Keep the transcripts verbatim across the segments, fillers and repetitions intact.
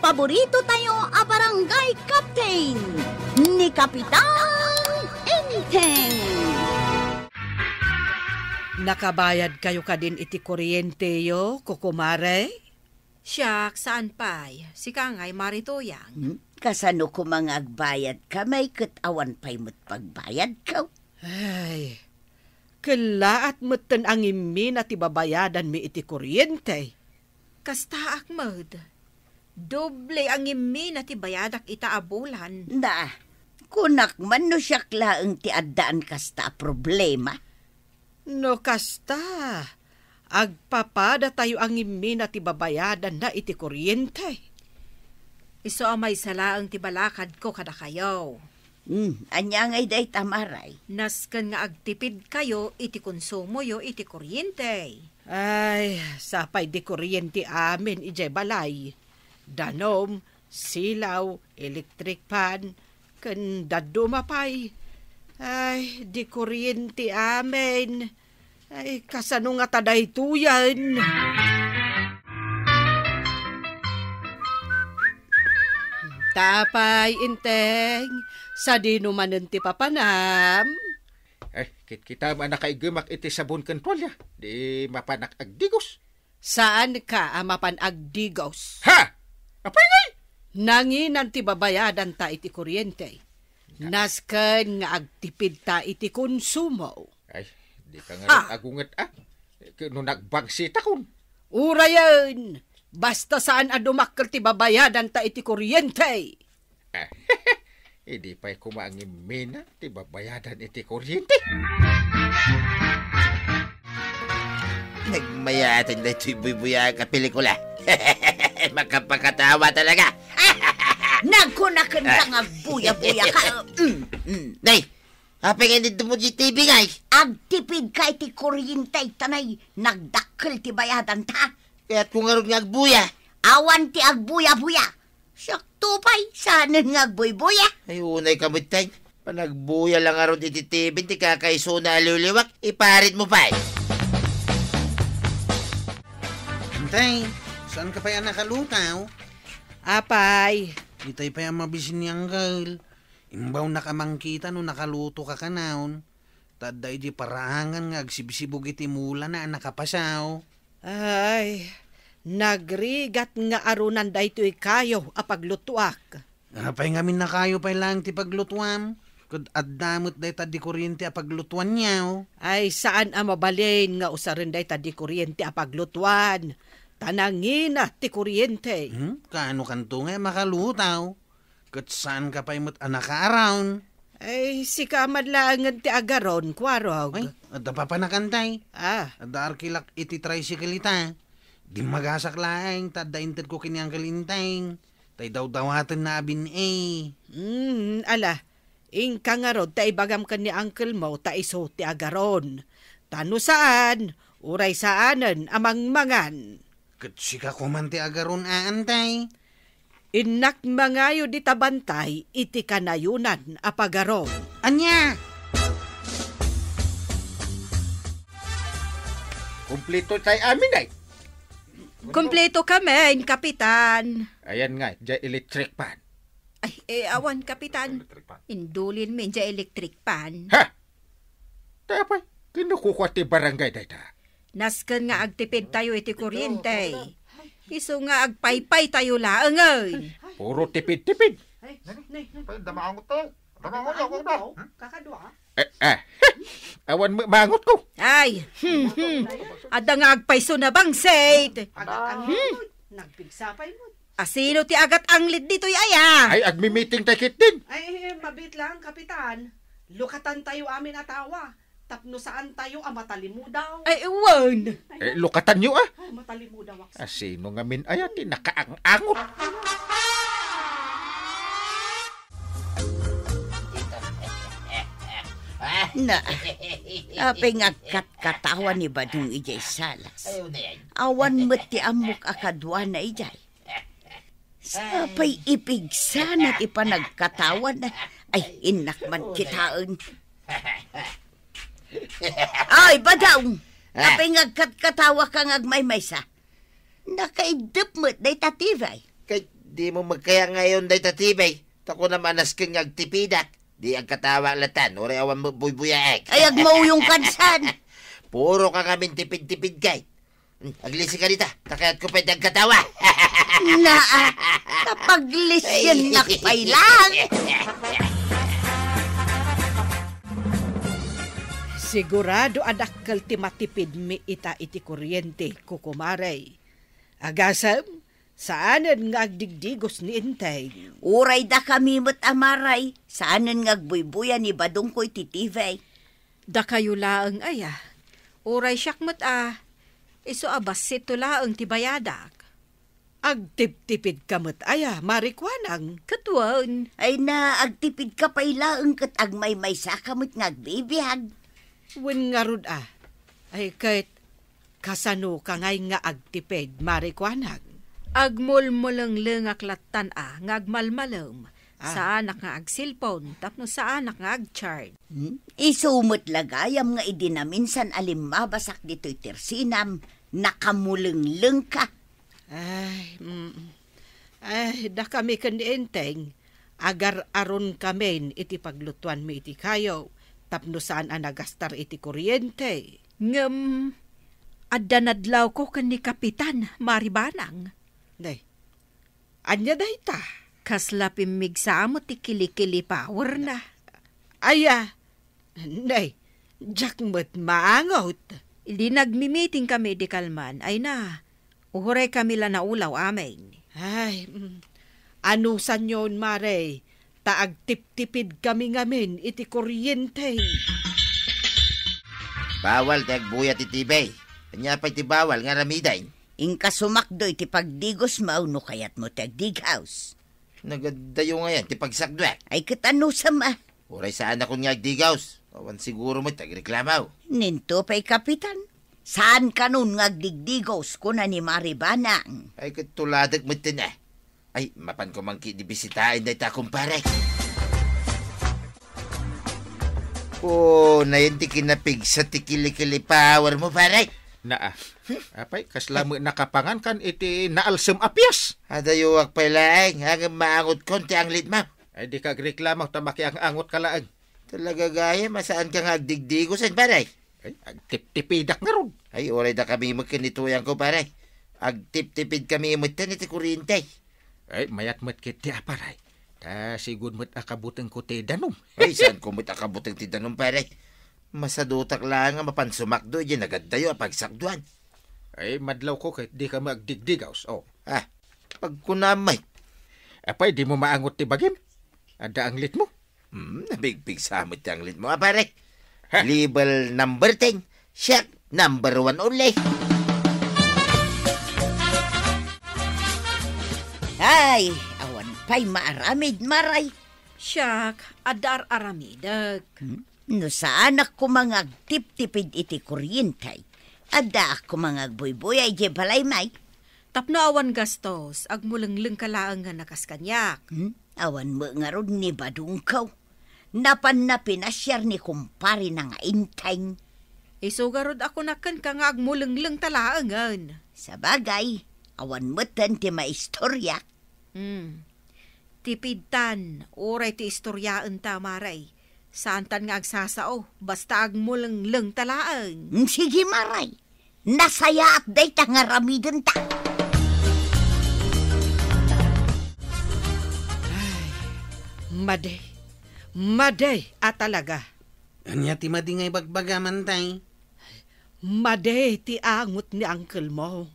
Paborito tayo a barangay captain, ni Kapitan Enteng. Nakabayad kayo kadin iti kuryente yo, kukumare? Siak, saan pay. Sika ngay, Mari Tuyang. Hmm? Kasano koma nga agbayad kami ket awan pay met pagbayad ko? Ay, kellaat metten a ngimmina ti babayadanmi iti kuryente. Kastaak met. Doble a ngimmina ti bayadak ita a bulan. Na, kunak man no siak laeng ti addaan kasta a problema. No kasta, agpapadatayo a ngimmina ti babayadanna iti kuryente. Isu a maysa laeng ti balakadko kadakayo. Hmm, ania ngay dayta, Mari? Nasken nga agtipidkayo iti konsumoyo iti kuryente. Ay, sapay di kuryente amin idiay balay. Danum, silaw, electric fan, ken dadduma pay. Ay, di kuryente amin. Ay, kasano ngata daytoyen? Tapay, Enteng, sadino manen ti papanam? Eh, kitkitam a nakaiggemak iti sabon ken tualya. Di mapanak agdigos. Saanka a mapan agdigos. Ha? Apay ngay? Nanginan ti babayadanta iti kuryente. Nasken nga agtipidta iti konsumo. Ay, di ka nga Ha? Agunget, ah. Ket no nagbagsitakon. Urayen, basta saan a dumakkel ti babayadanta iti kuryente. Ah, idi pay koma a ngimmina ti babayadan iti kuryente. Nagmayaten daytoy buybuyaag a pelikula. Makapakatawa talaga. Nagkunaken ka Ah. nga agbuya-buya ka. Mm, mm. Nay, apay nga inidto mo di T V ngay? Agtipid ka iti kuryente, tanay nagdakkel ti bayadan ta. Kayat ko ngarud nga agbuya. Awan ti agbuya-buya. Siak to pay, saanen nga agbuybuya. Ay, unay ka met tay. Panagbuya lang ngarud iti T V ti kakaisuna a liwliwak, iparit mo pay. Enteng, saan ka pay a nakalutaw? Apay. Itay pay a mabisin ni Angkel. Imbawnak a mangkita no nakaluto ka kanayon. Ta adda idi paraangan nga agsibsibug iti mulana a nakapasaw. Ay, nagrigat nga arunan daytoy kayo a paglutuak. Apay ngamin a kayo pay laeng ti paglutuam? Ket adda met dayta di kuryente a paglutuanyo. Ay, saan a mabalin nga usaren dayta di kuryente a paglutuan. Ta nangina ti kuryente. Hmm? Kaano kanto nga makalutaw? Ket saan ka pay met a nakaaraon? Ay, sika man laengen ti agaron, Kuarog. Ay, adda papanakantay. Ah. Adda arkilak iti tricycle ita. Dimmagasak laeng, ta adda intedko ken ni Uncle Enteng. Tay dawdawatenna a bin-i. Hmm, ala, inka ngarud ta ibagam ken ni uncle mo ta isu ti agaron. Ta no saan, uray saanen a mangmangan. Ket sika koman ti agaron a, Enteng? Innak mangayo dita bantay iti kanayonan a pagaron. Ania? Kumpleto tay amin ay. Kumpleto kami, Kapitan. Ayan nga, diay electric fan. Ay, eh, awan, Kapitan. Electric fan. Indulinmi diay electric fan. Ha? Tapay, kinukukua ti barangay dayta. Nasken nga agtipid tayo iti kuryente. Isu nga agpaypay tayo laengen. Puro tipid-tipid. Ay, nay, nay, nay. Ay, damangot to. Damangot ako na. Kakadua. Eh, eh. Awan ma-, mangot ko. Ay, hmm, hmm. Adda nga agpayso na bangsit. Agat-anglid. Hmm. Nagpigsa pay mo. Asino ti agat-anglid ditoy aya? Ay, agmi-meeting tay ketdin. Ay, eh, mabit lang, Kapitan. Lukatan tayo amin a tawa. Tapno saan tayo a matalimudaw. Ay, wen. Eh, lukatanyo, ah. Ay, matalimudaw, ak-, Asino ngamin aya ti nakaang-angot? Na, apay nga agkatkatawa ni Badong idiay salas? Awan met ti ammok a kaduana idiay. Sapay ipigsana ti panagkatawana. Ay, innak man kitaen. Ay, Badong! Ah. Apay nga agkatkatawa ka nga agmaymaysa? Nakaiddep met dayta T V. Kay Dimo met kaya nga ayon dayta T V. Ta kunam a nasken nga agtipidak. Di agkatawa latan, uray awan met buybuyaek. Ay, agmauyong kansan. Puro ka ngamin tipid-tipid kay. Hmm, aglisi ka dita, ta kayatko pay agkatawa. Naa, napaglisiennak pay lang. Sigurado a dakkel ti matipidmi ita iti kuryente, kukumarey. Agasem, saanen nga agdigdigos ni Enteng. Uray dakami met a marey, saanen nga agbuybuya ni badongko iti T V. Dakayo laeng aya? Uray siak met a, isu a bassit to laeng ti bayadak. Agtiptipid ka met aya, Mari Kuanang? Ket wen. Ay na, agtipid ka pay laeng ket agmaymaysa ka met nga agbibiag. Wen ngarud a. Ay ket, kasano ka ngay nga agtipid, Mari Kuanang? Agmulmulenglengak lattan a nga agmalmalem. Ah. Saanak nga agselpon tapno saanak nga agcharge. Hmm? Isu met la gayam nga idi naminsan a limmabasak ditoy tersinam, nakamulengleng ka. Ay, mm. Ay, dakami ken ni Enteng, agar-aron kamin iti paglutuanmi iti kayo tapno saan a nagastar iti kuryente. Ngem, adda nadlawko ken ni Kapitan, Mari Banang. Nay, ania dayta? Kasla pimmigsa met ti kilikili powerna. Aya, nay, diak met maangot. Idi nagmimiting kami idi kalman, ay na, uray kami la naulaw amin. Ay, mm. Anusanyon, Mare, ta agtiptipid kami ngamin iti kuryente. Bawal ti agbuya ti T V. Ania pay ti bawal nga aramiden? Inka sumakdo iti pagdigosmo no kayatmo ti agdigaws. Nagaddayo ngayan ti pagsakduak. Ay, ket anusam a? Uray saanakon nga agdigaws. Awan siguro met ti agreklamo. Ninto pay, Kapitan. Saan kanon nga agdigdigaws, kuna ni Mari Banang. Ay, ket tuladek metten a. Ay, mapanko man ketdi bisitaen dayta, kumpare. Oh, nayen ti kinapigsa ti kilikili powermo, pare. Naa. Apay, kasla met nakapangan kan iti naalsem a pias? Adayoak pay laeng, ngem maangotkon ti anglitmo. Ay, dika agreklamo ta makiang-angotka laeng. Talaga gayam a saanka nga agdigdigosen, pare. Ay, agtiptipidak ngarud. Ay, uray dakami met ken ni tuyangko, pare. Agtiptipid kami metten iti kuryente. Ay, mayat met ketdi a, pare. Ta sigud met a kabutengko ti danum. Ay, saanko met a kabuteng ti danum, pare. Masadutak laeng a mapan sumakdo idiay nagaddayo a pagsakduan. Ay, madlawko ket dika met agdigdigaws, oh. Ah, pagkunam met. Apay, dimo maangot ti bagim? Adda anglitmo? Hmm, nabigpigsa met ti anglitmo, a, pare. Ha? Level number ten, siak number one only. Ay, awan pay maaramid, Mare. Siak, adda ar-aramidek. Hmm? No saanak koma nga agtiptipid iti kuryente, addaak koma nga agbuybuya idiay balaymi. Tapno awan gastos, agmulenglengka laeng nga nakas kaniak. Hmm? Awan met ngarud ni badongko. Napanna pinasiar ni kumparena nga Enteng. Isu garud a kunak kenka nga agmulenglengta laengen. Sabagay, awan metten ti maistoriak. Hmm. Tipidtan, uray ti istoriaenta, Mare. Saantan nga agsasao, basta agmulenglengta laeng. Mm, sige, Mare. Nasayaat dayta nga aramidenta. Ay, madi. Madi a talaga. Ania ti madi nga ibagbagam, tay? Madi ti angot ni uncle mo.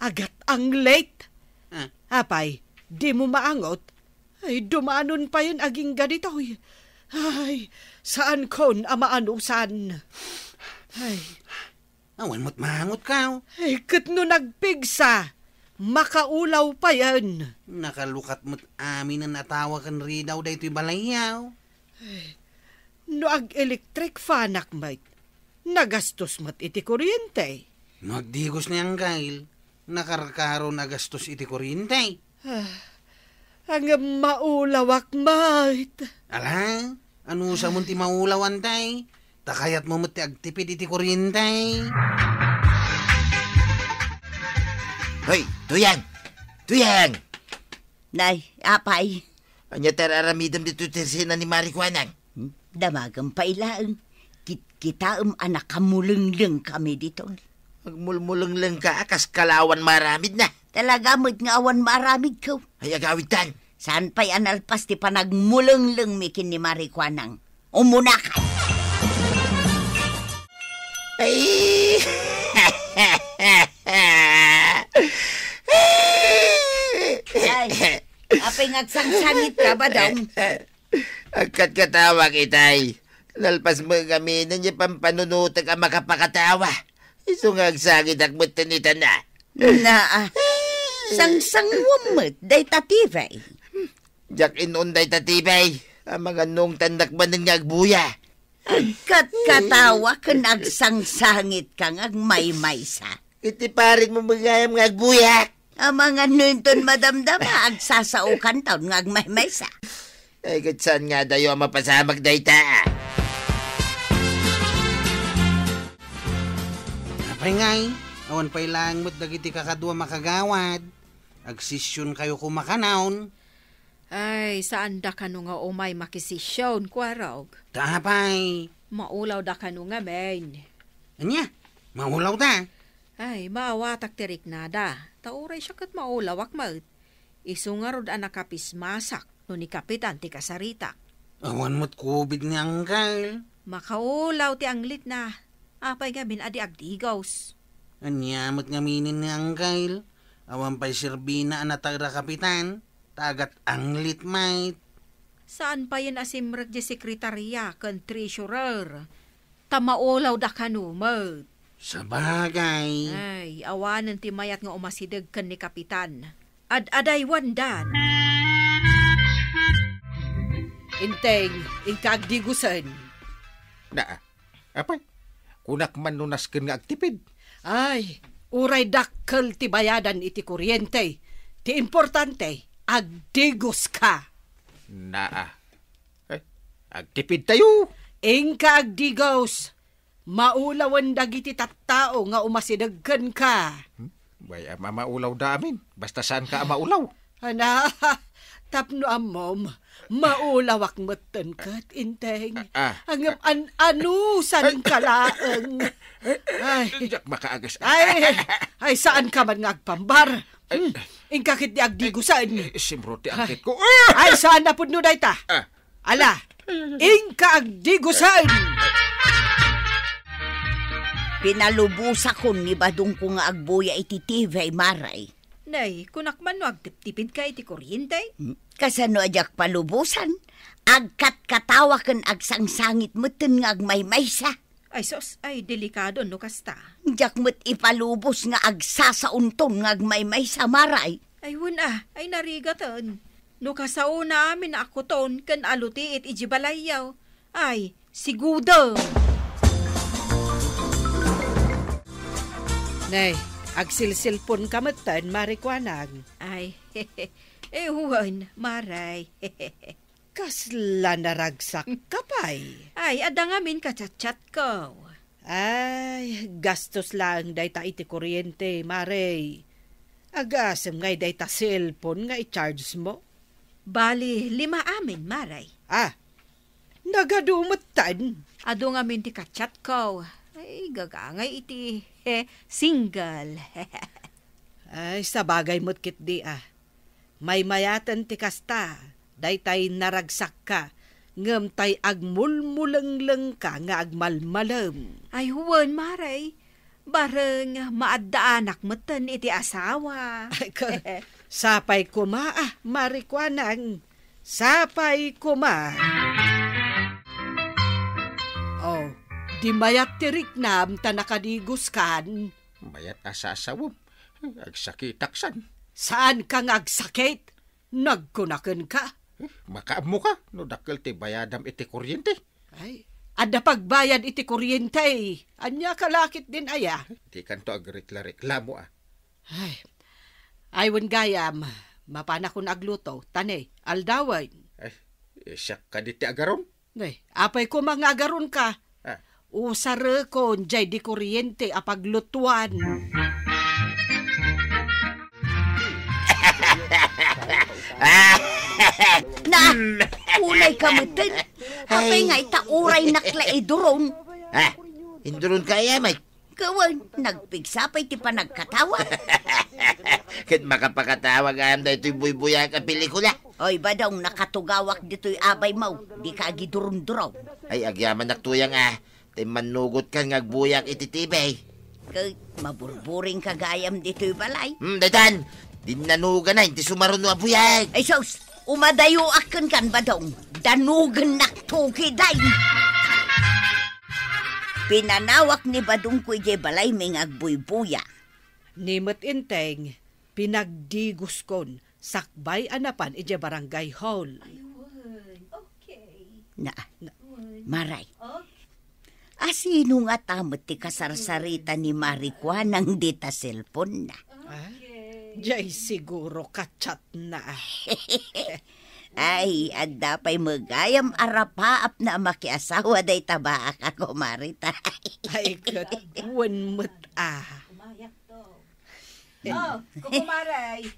Agat-anglit. Ah. Apay, dimo maangot? Ay, dumanon payen agingga ditoy. Ay, saankon a maanusan. Ay. Awan met maangotka. Ay, ket no nagpigsa, makaulaw payen. Nakalukat met aminen a tawa ken ridaw daytoy balayyo. Ay, no ag-electric fanak met, nagastos met iti kuryente. No agdigos ni Anggail, nakarkaro nagastos iti kuryente. Ah, ngem maulawak met. Ala, anusamon ti maulawan, tay? Ta kayatmo met ti agtipid iti kuryente. Hoy, Tuyang! Tuyang! Nay, apay. Ania ti ar-aramidem ditoy opisina ni Mari Kuanang? Hmm? Damagem pay laeng. Kitkitaem a nakamulengleng kami ditoy. Agmulmulengleng ka, a kas kalawan maaramid na. Talaga met nga awan maaramid ko. Ay, agawid tan. Saan pay a nalpas ti panagmulengleng mi ken ni Mari Kuanang? Umunakan. Ay! Ay, apay nga agsangsangit ka ba, Dong? Agkatkatawak itay. Nalpas met ngamin, ania pampanunotek a makapakatawa. Isu nga agsangitak met ti nitana. Naa, sangsangwem met dayta T V. Diak inun dayta T V. Amangan no ungtannak manen nga agbuya. Agkatkatawa ken agsangsangit ka nga agmaymaysa. Iti parit mo met gayam nga agbuyak. Amangan no inton madamdama, agsasaokan taon nga agmaymaysa. Ay, ket saan nga dayo a mapasamak dayta? Apay ngay, awan pay laeng met dagiti kakadua makagawad. Agsesionkayo koma kanayon. Ay, saanda kano nga umay makisession, Kuarog. Ta apay? Maulawda kano ngamin. Ania? Maulawda? Ay, maawatak ti riknada. Ta uray siak ket maulawak met. Isu ngarud a nakapismasak no ni Kapitan ti kasaritak. Awan met COVID ni Angkel. Makaulaw ti anglitna. Apay ngamin a di agdigos? Ania met ngaminen ni Angkel? Awan pay serbina a natarda Kapitan? Tagat anglit met. Saan payen a simrek di sekretaria ken treasurer? Ta maulawda kano met. Sabagay. Ay, awanen ti mayat nga umasideg ken ni Kapitan. Ad-adaywandan. Inteng, inka agdigosen. Na, apay, kunak man no nasken nga agtipid. Ay, uray dakkel ti bayadan iti kuryente. Ti importante, agdigoska. Naa. Ay, agtipid tayo. Inka agdigos. Maulawen dagiti tattao nga umasideg kenka. Hmm? Way, a, ma-, maulawda amin. Basta saanka a maulaw. Ana, tapno ammom, maulawak metten ket, Inteng. Ah, ah. Ngem an-, anusanka laeng. Ay. Diak makaagas. Ay, ay, saanka man nga agpambar? Ay. Hmm, inka ket di agdigosen. Eh, simro ti angketko. Ah! Ay, saan a pudno dayta? Ah. Ala, inka agdigosen! Pinalubosakon ni badongko nga agbuya iti T V, Mare. Nay, kunak man no agtiptipidka iti kuryente? Hmm, kasano a diak palubosan? Agkatkatawa ken agsangsangit metten nga agmaymaysa. Ay sus, ay delikado no kasta. Diak met ipalubos nga agsasaonton nga agmaymaysa, Mare. Ay wen a, ay narigaten. No kasaona amin a akuton ken alutiit iti balayyo, ay, sigudem. Nay, agsilsilponka metten, Mare Kuanang. Ay, eh, wen, Mare. Kasla naragsakka pay? Ay, adda ngamin kachatchatko. Ay, gastos laeng dayta iti kuryente, Mare. Agasem ngay dayta cellphone nga i-charge mo? Bali, lima amin, Mare. Ah, nagadu metten. Adu ngamin ti kachatko. Ay, gagangay iti, eh, single. Ay, sabagay met ketdi, ah. Maymayaten ti kasta, daytay naragsakka, ngem tay agmulmulenglengka nga agmalmalem. Ay, wen, Mare. Bareng maaddaanak metten iti asawa. Ay, ka-, sapay koma, ah, Mare Kuanang. Sapay koma. Oh, di mayat ti riknam ta nakadigoskan. Mayat a sasawem. Agsakitak san. Saanka nga agsakit? Nagkunakenka? Eh, makaammoka no dakkel ti bayadam iti kuryente? Ay, adda pagbayad iti kuryente. Ania ka lakit din aya? Dikanto agrekla-reklamo, ah. Ay, ay, wen gayam, mapanakon agluto, ta ne, aldawen. Ay, eh, siak kadi ti agaron? Nay, apay koma nga agaronka? Ah. Usarekon jay di kuryente a paglutuan. Ta, mm, unay ka metten. Apay nga ita uray nakla iduron. Ha? Induron ka aya, Mike? Kawan, nagpigsa pay ti panagkatawag. Ket makapakatawag am daytoy buybuyak a pelikula. Oy, Badong, nakatugawak ditoy abay mo. Di ka agidurundurong. Ay, agyamanak tuyang a. Ti mannugotkan nga agbuyak iti T V. Ket maburburing ka gayam ditoy balay. Hmm, daytan! Dinnanugan na, inti sumaruno a buyak! Ay, sus! Umadayo akken kan, Badong. Danugennak tuki, day! Pinanawak ni Badong ko idiay balay mi nga agbuybuya. Ni met Enteng, pinagdigoskon sakbay a napan idiay barangay hall. Aywan. Okay. Na, Na- Wen. Maray. Okay. Asino ngata met ti kasarsarita ni Mari Kuanang dita cellphone na? Ah? Okay. Jay siguro kachat na. Ay, adda pay met gayam a rapaap na a makiasawa dayta baaka, kumari ta. Ay, ket wen met a. Umayak to. Oh, kukumaray.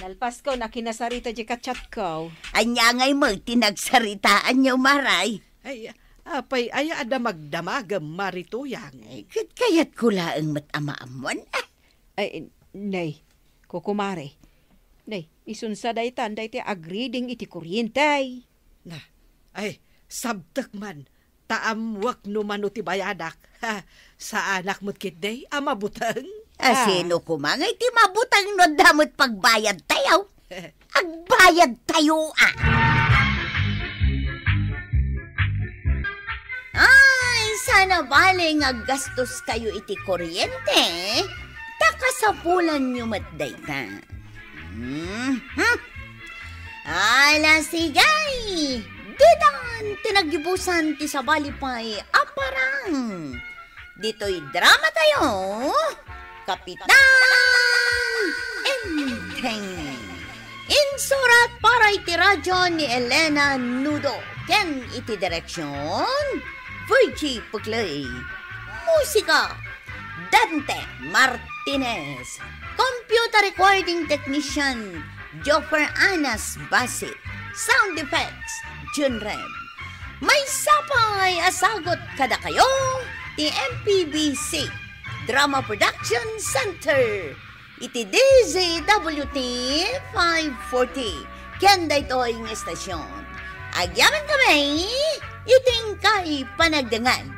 Nalpasko na kinasarita di kachat ko. Anya ngay mo ti nagsaritaanyo, Maray? Ay, apay, aya a damagdamagem, Mari Tuyang? Ay, ket kayat ko laeng met a maammuan. Ah. Ay, nay, kukumare. Nay, isunsa daytan dayta agreading iti kuryente. Na, ay, sabtek man, ta ammoak no mano ti bayadak. Ha, saanak met ketdi a mabuteng. Ah, sino koma ngay ti mabuteng no adda met pagbayadtayo? Agbayadtayo, ah. Ay, sana bale nga aggastoskayo iti kuryente, ta kasapulanyo met dayta. Mhm. Ala, sige! Ditan ti naggibusan ti sabali pay a parang. Ditoy dramatayo, Kapitan Enteng. Insurat para iti radyo ni Elena Nudo ken iti direksyon, Virgie Puclay. Musika, Dante Martinez. Computer recording technician, Joffer Anas Basit. Sound effects, Jun Rem. Maysa pay a sagut kadakayo ti M P B C Drama Production Center iti D Z W T five forty. Ken daytoy nga estasyon, agyamankami iti inkay panagdangan.